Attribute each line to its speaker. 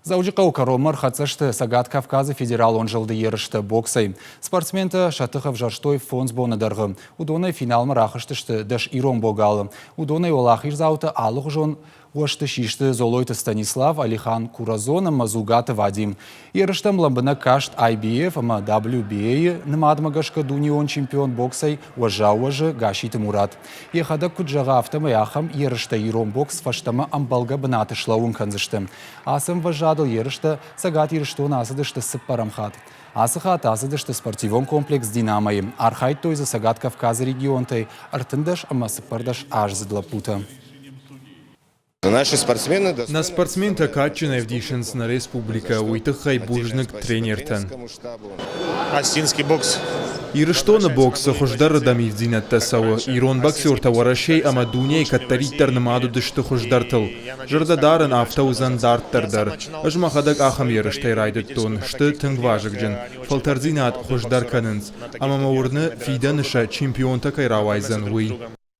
Speaker 1: Дзӕуджыхъӕуы кӕронмӕ ӕрхӕццӕ сты Цӕгат Кавказы федералон зылды ерыстӕ боксӕй. Спортсментӕ сӕ тых ӕвзӕрстой фондз боны дӕргъы. Уыдонӕй финалмӕ рахызтысты дӕс ирон богалы. Уыдонӕй уӕлахиздзаутӕ алыгъуызон уӕзты систы Золойты Станислав, Алихан Куразон ӕмӕ Дзугаты Вадим. Ерыстӕм лӕмбынӕг каст IBF ӕмӕ WBA-йы нымадмӕ гӕсгӕ дунеон чемпион боксӕй уӕззау уӕзы Гасситы Мурат. Йӕхӕдӕг куыд зӕгъы, афтӕмӕй ахӕм ерыстӕ ирон бокс фӕстӕмӕ ӕмбӕлгӕ бынаты слӕууын кӕндзысты. Ацы ӕмвӕзадыл ерыстӕ Цӕгат Ирыстоны ацыдысты цыппӕрӕм хатт. Ацы хатт ацыдысты спортивон комплекс «Динамо-йы». Архайдтой дзы Цӕгат Кавказы регионтӕй 13 ӕмӕ 14 аздзыд лӕппутӕ.
Speaker 2: Нӕ спортсментӕ кадджын ӕвдисынц нӕ республикӕ, уый тыххӕй бузныг тренертӕн.
Speaker 3: Остинский бокс.
Speaker 2: Ирыстоны боксы хуыздӕрырдӕм ивддзинӕдтӕ цӕуы. Ирон боксертӕ Уӕрӕсейы ӕмӕ дунейы кӕддӕриддӕр нымад уыдысты хуыздӕртыл. Зӕрдӕ дарын, афтӕ уыдзӕн дарддӕр дӕр. Ӕз мӕхӕдӕг ахӕм ерыстӕй райдыдтон, сты тынг вазыгджын, фӕлтӕрдзинад хуыздӕр кӕнынц. Ӕмӕ мӕ уырны, фидӕны сӕ чемпионтӕ кӕй рауайдзӕн, уый.